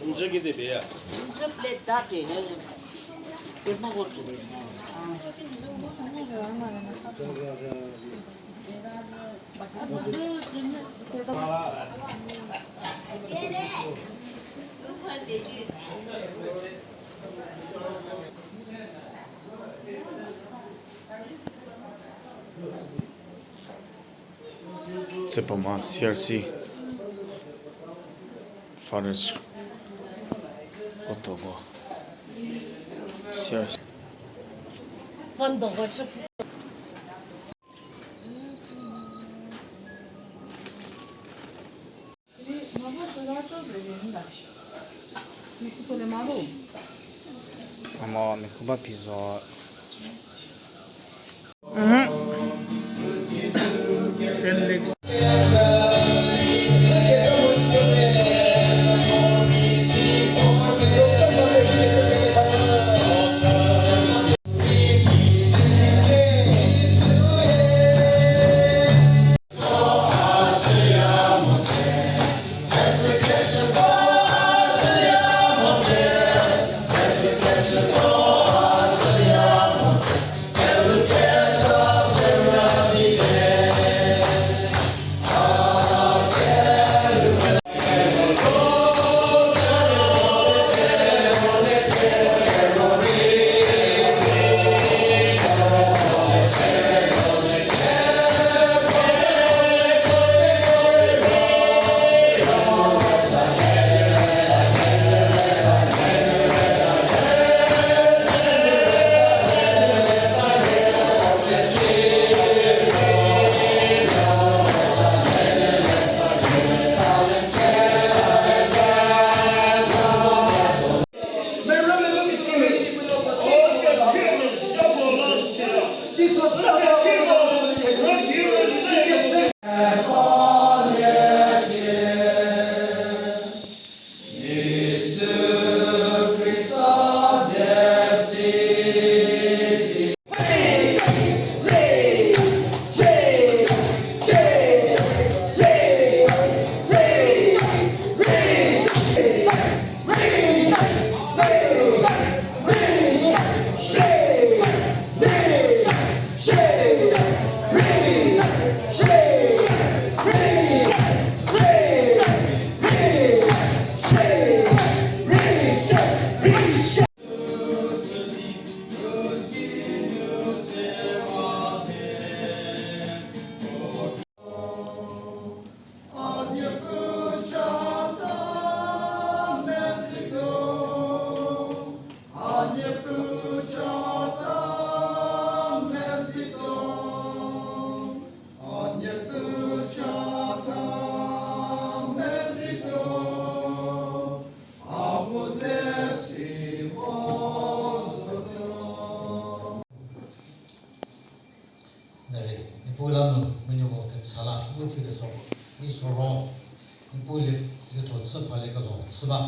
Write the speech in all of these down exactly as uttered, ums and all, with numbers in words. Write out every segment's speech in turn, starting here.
Nje ki de be ya. Nje plate da de he. Pe mo ko tu. Tsüpama C R C Fathers Otogo C R C. Ama mekhuba phi zo. Nere, Niepuu la nu, menuko ketsala, mu thie keso, Isoro, Niepuu lie, lietho chü pha lie kelo, chü ba.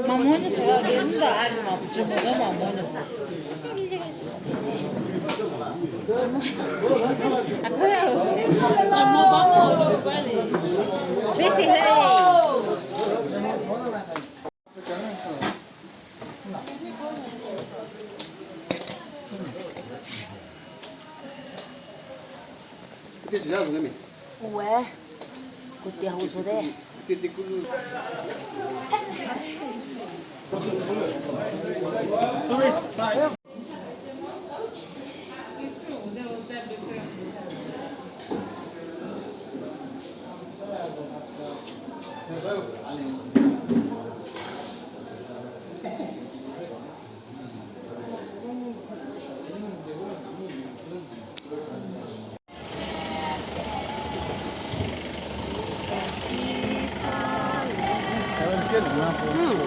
Mamoni se ga de nda a ma bu chü mo ga mamoni. Uwe, kutia hu zo de. Hmm.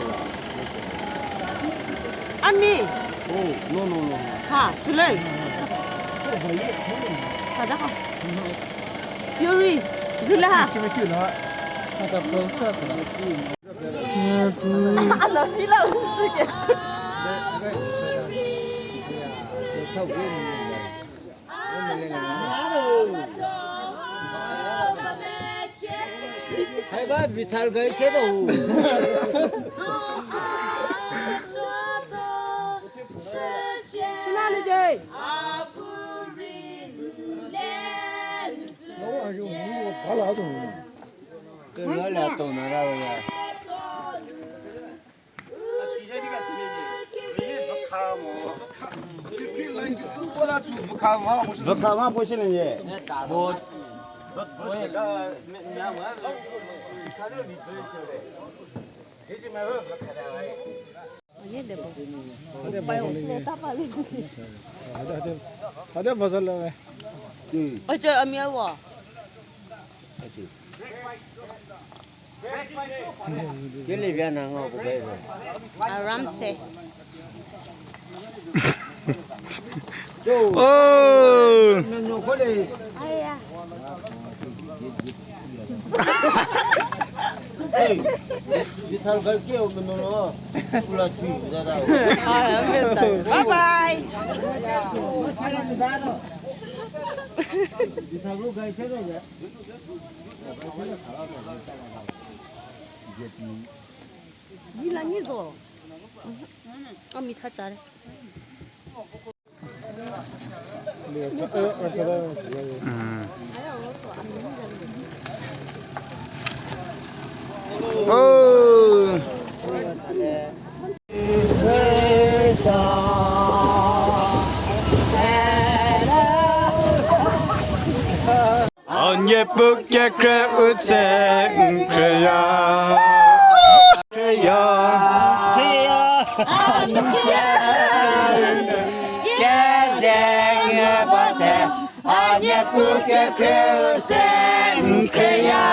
Ami. Oh, no, no, no, no. Ha, tuloi. Ha, da ka. Yuri, zula. Ala pila usuke. Hai ba, Vithal gai che do. Sina ni de. Ke la la to na ra ya. Vükhra ma puo shi le ye. Bo. Hade bazar le. Hmm. Acha amia wa. Acha. Kele bia na ngo ko bai ko. Aram se. Oh. No, no, ko le. Aya. Hey, Vithal gai che o meno lo. Pula thui za da. Bye bye. Vithal gai che da ya. Ni la ni zo. A mitha cha re. A niepu kekhrie u tse n khrieya. Khrieya. Khrieya. Keze nge bate. A niepu kekhrie u tse n khrieya.